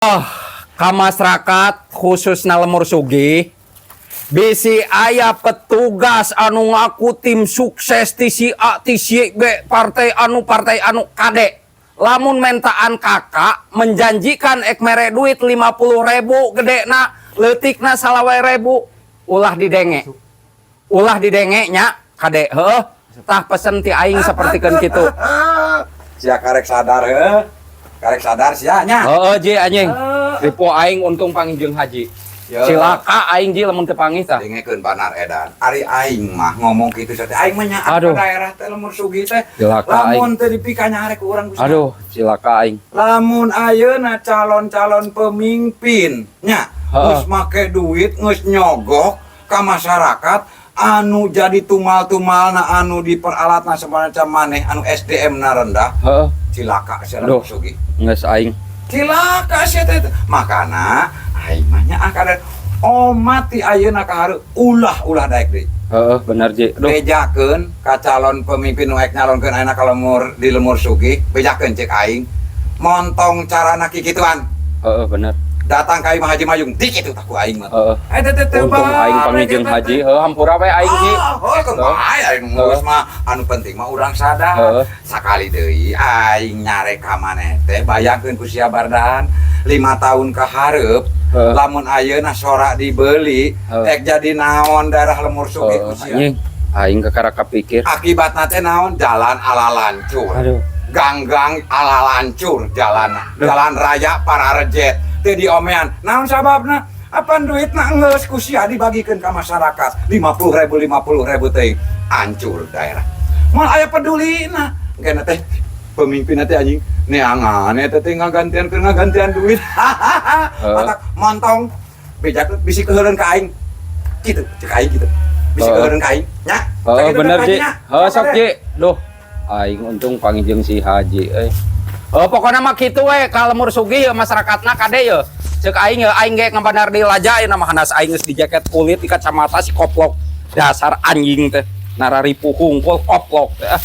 Oh, ka masyarakat khususna Lembur Sugih, bisi aya petugas anu ngaku tim sukses ti si A, ti si B, partai anu, partai anu, kade lamun mentaan KK, menjanjikan ek mere duit 50 ribu, gedena leutikna 25 ribu, ulah didenge, ulah didenge nya, kade. Heuh, tah pesen ti aing sapertikeun kitu. Sia karek sadar heuh. Karek sadar sia nya. Heeh, Ji, anjing. Ripuh aing, untung panggih jeung Haji. Ya. Cilaka aing, Ji, lamun teu panggih tah. Dengekeun banar edan. Ari aing mah ngomong kitu teh aing mah nyaah Aduh. ka daerah teh Lembur Sugih teh. Cilaka Lamun aing. Teu dipikanyarek ku urang Gusti. Aduh, cilaka aing. Lamun ayeuna calon-calon pemimpin nya geus make duit, geus nyogok ka masyarakat, anu jadi tumal-tumalna, anu diperalatna semacam maneh anu SDM na rendah, cilaka sia Aduh. Lembur Sugih. Geus aing. Cilaka sia teh. Makana aing mah nyaah ka omat ti ayeuna ka hareup ulah ulah daek deui. Heeh, bener, Ji. Aduh. Bejakeun ka calon pemimpin nu ek nyalonkeun ayeuna ka lemur di Lembur Sugih, bejakeun cek aing montong carana kikituan. Heeh, bener. Datang ka imah Haji Mayung di kitu tah ku aing mah. Eta teh teu Untung aing panggih jeung eta Haji. teh. Heuh, hampura we aing, Ji. Ah, heuh, keun bae aing geus mah, anu penting mah urang sadar. Sakali deui aing nyarek ka maneh teh, bayangkeun ku sia Bardan 5 tahun ka hareup, lamun ayeuna sora dibeli, ek jadi naon daerah Lembur Sugih ku sia? Anjing. Aing kakara kapikir. Akibatna teh naon? Jalan ala lancur. Aduh. Gang-gang ala lancur jalan. Duh. Jalan raya para rejet. Teu diomean. Naon sababna? Apan duitna geus ku sia dibagikeun ka masyarakat. 50.000 50.000 teh hancur daerah. Moal aya pedulina. Engke teh pemimpin teh anjing neangan eta teh ngagantian, keur ngagantian duit. Matak montong beja bisi keuheuleun ka aing. Kitu cek aing kitu. Bisi keuheuleun ka aing nya. Heeh, Sakitu bener, teh Ji. nya. Heeh, sok, Ji. Duh, aing untung panggih jeung si Haji euy. Oh, pokoknya mah kitu we ka Lembur Sugih ya, masyarakatna kade ye. Cek aing ye, aing ge ngabandar di laja ayeuna mah, hanas aing geus di jaket kulit, di kacamata, si koplok. Dasar anjing teh. Nararipuh hungkul koplok teh. Ah.